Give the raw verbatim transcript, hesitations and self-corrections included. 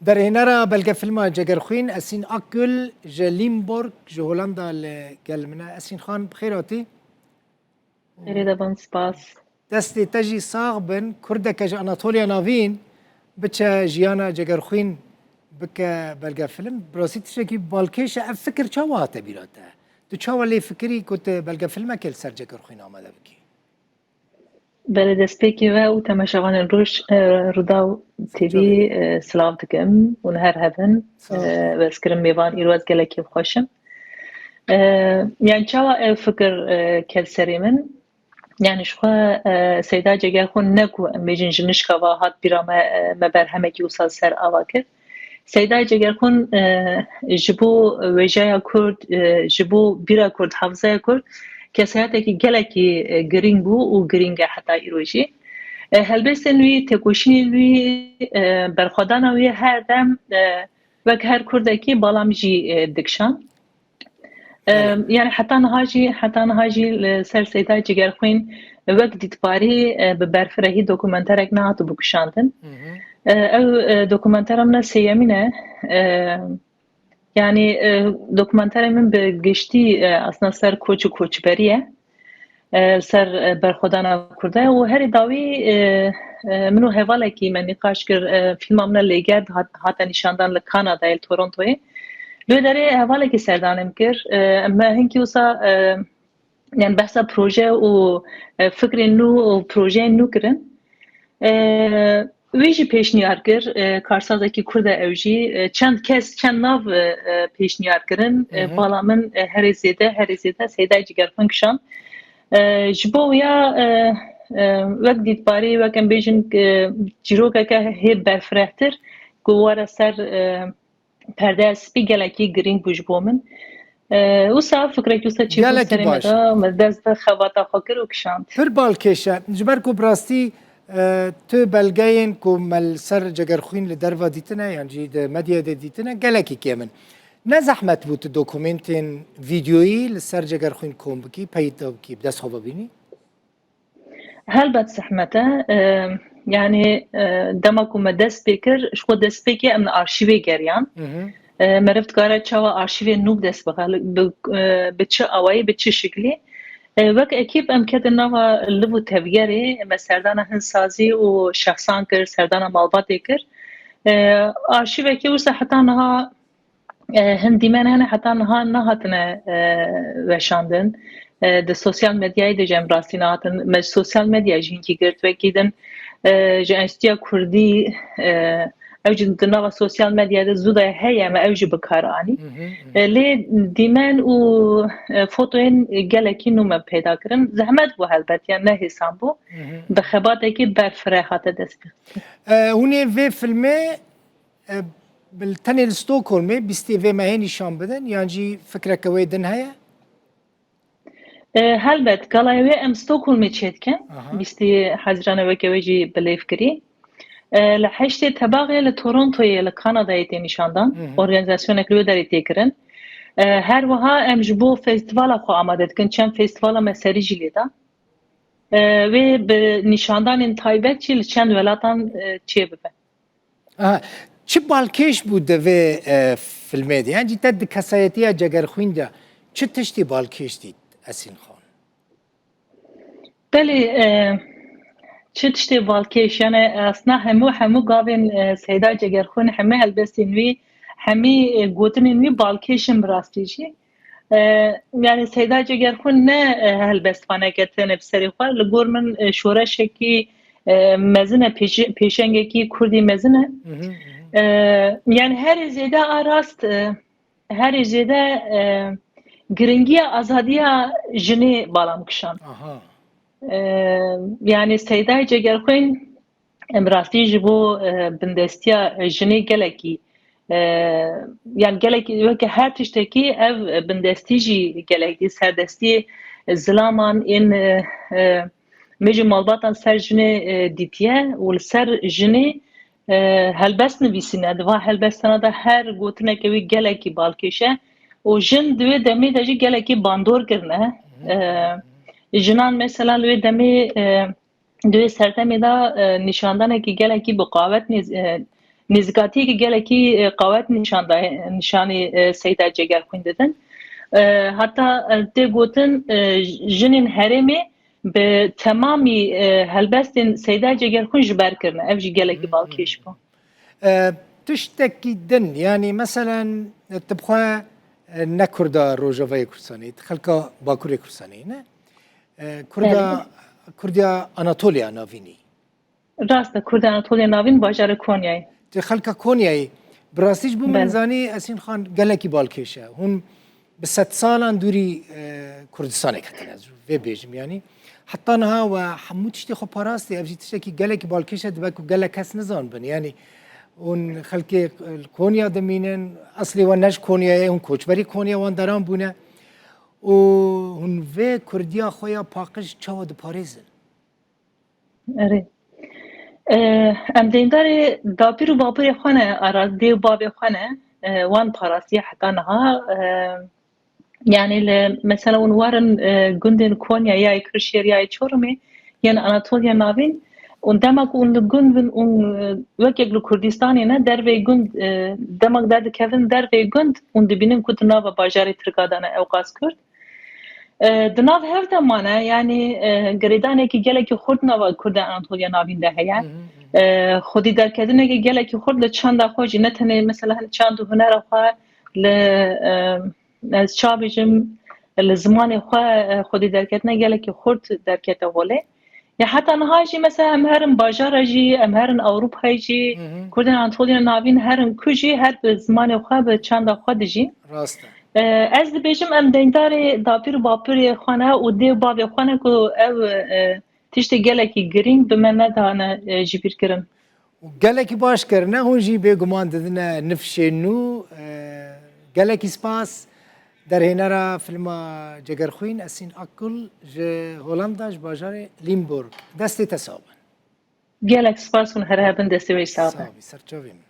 Derhênera belgefilma Cegerxwîn Esîn Akgül ji Limburg, ji Holanda li gel min e. Esîn Xan, bi xêr hatî. Erê de ban spas. Destê te jî sax bin, Kurdeke ji Anatoliya Navîn biçe jiyana Cegerxwîn bike belgefilm. Bi rastî tiştekî balkêş e. Ev fikir çawa hate bîra te? Tu çawa lê fikirî ku tu belgefilmekê li ser Cegerxwîn amade bikî? Belê, destpêkê ve û temaşevanên Roj, e, Rûdaw T V, e, silav dikim û li her hebin. Sağ ol. E, ez kirim mêvan, îro ez gelekî xweş im. E, yani çawa ev fikir, e, ket serê min? Yani ji xwe, e, Seyda Cegerxwîn ne ku em bêjin ji nişka ve hat bîra me, e, me berhemekî wisa ser ava kir. Seyda Cegerxwîn, e, ji bo wêjeya Kurd, e, ji bo bîra Kurd, hafizaya Kurd, kesayetekî gelekî, e, girîng bû û girîng e heta îro jî. E, helbestên wî, têkoşînên wî, e, berxwedana wî her dem, e, wek her Kurdekî bala min jî, e, dikişand. E, Belê. Yani heta niha jî, heta niha jî li ser Seyda Cigerxwîn wek dîtbarî, e, bi berfirehî dokumenterek nehatibû kişandin. Hı hı. E, ew, e, dokumentera min a sêyemîn e. E, yani, e, dokumenterê min bi giştî, e, aslında ser koç û koçberî ye. E, ser, e, berxwedana Kurda ye û herî dawî, e, e, min û hevalekî me nîqaş kir, e, fîlma min a Lêger hat-, hate nîşandan li Kanadayê, li Torontoyê. Li wê derê hevalekî serdanê min kir. E, me hinkî wisa, e, yani behsa proje û, e, fikrên nû û projeyên nû kirin. E, wî jî pêşniyar kir, e, karsazekî Kurd e ew jî. E, çend kes, çend nav, e, e, pêşniyar kirin. E, Hı hı. Bala min, e, herê zêde, herê zêde Seyda Cigerxwîn kişand. E, ji bo wiya, e, e, wek dîtbarî, wek em bêjin, e, çîrokeke hê berfirehtir ku were ser, e, perdeya spî gelekî girîng bû ji bo min. E, wisa fikrekî wisa çêbû Gelekî serê me baş. De, me dest bi xebata xwe kir û kişand. Pir balkêş e. Ji ber ku bi rastî, e, tu belgeyên ku me li ser Cegerxwîn li derva dîtine, yan jî di medyayê de dîtine, gelekî kêm in. Ne zehmet bû tu dokumentên vîdyoyî li ser Cegerxwîn kom bikî, peyda bikî, bi dest xwe ve bînî? Helbet zehmet e. E, yani, e, dema ku me dest pê kir, ji xwe destpêkê em li arşîvê geriyan. Hı hı. E, meriv dikare çawa arşîvê nû bi dest bixe, li, bi, e, bi çi awayî, bi çi şiklî. E, wek ekîp em ketin nava liv û tevgerê, me serdana hin sazî û şexsan kir, serdana malbatê kir. E, arşîvekê wisa heta niha E, hin dîmen hene heta niha nehatine, e, weşandin. E, di sosyal medyayê de jî em rastî nehatin. Me sosyal medya jî hinkî girt wekî din. E, ji Enstitûya Kurdî, e, ew jî di nava sosyal medyayê de zû de heye, me ew jî bi kar anî. Hı hı, hı. E, lê dîmen û, e, fotoyên gelekî nû me peyda kirin. Zehmet bû helbet, yani ne hêsan bû. Hı hı. Bi xebatekî berfireh hate dest pê. E, hûn ê vê filmê E, bi tenê li Stockholmê bîstê vê mehê nîşan bidin, yan jî fikreke wê din heye? E, helbet, galayê wê em Stockholmê çêdikin. Aha. Bîstê Hezîranê weke wê jî bi lêv kirî. E, li heştê Tebaxê li Torontoyê li Kanadayê tê nîşandan. Hı hı. Organîzasyonek li wê derê tê kirin. E, her wiha em ji bo festîvala xwe amade dikin. Çend festîvala me serî jî lê da. E, wê bi nîşandanên taybet jî li çend welatan, e, çêbibe. Aha. Çi balkêş bû di vê, e, filmê de? Yan jî te di kesayetiya Cegerxwîn de çi tiştî balkêş dît Esîn Xan? Belê, e, çi tiştê balkêş, yani aslında hemû, hemû gavên, e, Seyda Cegerxwîn, hemî helbestên wî, hemî, e, gotinên wî balkêş in bi rastî jî. E, yani Seyda Cegerxwîn ne, e, helbestvaneke tenê bi serê xwe. Li gor min, e, şoreşekî, e, mezin e, pêşe-, pêşengekî kurdî mezin e. Hı hı, hı hı. E, yani herê zêde a rast, e, herê zêde, e, giringiya azadiya jinê bala min kişand. Aha. E, yani Seyda Cegerxwîn Em rastî ji bo, e, bindestiya jinê gelekî, e, yan gelekî weke her tiştekî ev bindestî jî gelekî serdestiyê zilaman ên, e, e, me ji malbatan ser jinê, e, dîtiye û li ser jinê, e, helbest nivîsîne. Di van helbestana de her gotineke wî gelekî balkêş e û jin di wê demê de jî gelekî bandor kirine. E, jinan mesela li wê demê, e, Di wê serdemê de, e, nîşandanekî gelekî bi qawetnî, e, nêzîkatiyeke gelekî, e, qawet nîşan daye, nîşanî, e, Seyda Cegerxwîn didin. E, heta, e, tê gotin, e, jinên herêmê bi temamî, e, helbestên Seyda Cegerxwîn ji ber kirine. Ev jî gelekî balkêş bû. E, tiştekî din, yanî meselen, e, tu bi xwe, e, ne Kurda Rojavayê Kurdistanê, tu xelka Bakurê Kurdistanê ne? E, Kurda, Kurdiya Anatoliya Navînî. Rast e, Kurda Anatoliya Navîn, bajarê Konyayê. Tu xelka Konyayê. Bi rastî ji bo min zanî, Esîn Xan, gelekî balkêş e. Hûn bi sedsalan dûrî, e, Kurdistanê ketine, ez vê bêjim yanî. Heta niha we hemû tiştê xwe parastî, ev jî tiştekî gelekî balkêş e, dibe ku gelek kes nizanibin. Yanî hûn xelkê, e, li Konya dimînin, eslê we ne ji Konyayê, hûn koçberî Konya wan deran bûne. Û hûn vê Kurdiya xwe ya paqij çawa diparêzin? Erê. E, em deyndarê dapîr û bapirê xwe ne, ara dê û bavê xwe ne, e, wan parastiye heta niha. E, yanî li, mesela hûn werin, e, gundên Konya ya yê Kırşehir ya yê Çorumê, yên Anatoliya Navîn, û dema ku hûn li gund bin û, e, wek yek li Kurdistanê ne, derveyî gund, e, dema ku derdikevin derveyî gund, hûn dibînin ku di nava bajarê Tirka de ne, ewqas Kurd. E, di nav hev de mane, yanî, e, girêdanekî gelekî xurt nava Kurda Anatoliya Navîn de heye. E, xwedî derketinekî gelekî xurt li çanda xwe jî, ne tenê mesela hin çand û hunera xwe, li, e, ez ça bêjim, li zimanê xwe, e, xwedî derketine gelekî xurt derkete holê. Ya heta niha jî mesela em herin bajara jî, em herin Ewropayê jî, Kurdên Anatoliya Navîn herin ku jî her bi zimanê xwe, bi çanda xwe dijîn. Rast e. E, ez dibêjim em deyndarê dapîr û bapirê xwe ne û dê û bavê xwe ne ku ev, e, tiştê gelekî girîng bi me nedane, e, jibîrkirin. Gelekî baş kirine, hûn jî bêguman didine nifşê nû. E, gelekî spas derhênera filma Cegerxwîn Esîn Akkul ji Holanda, ji bajarê Limburg. Destê te sax bin. Gelek spas, hûn her hebin, destê we jî sax be. Sax bî, serçavê min.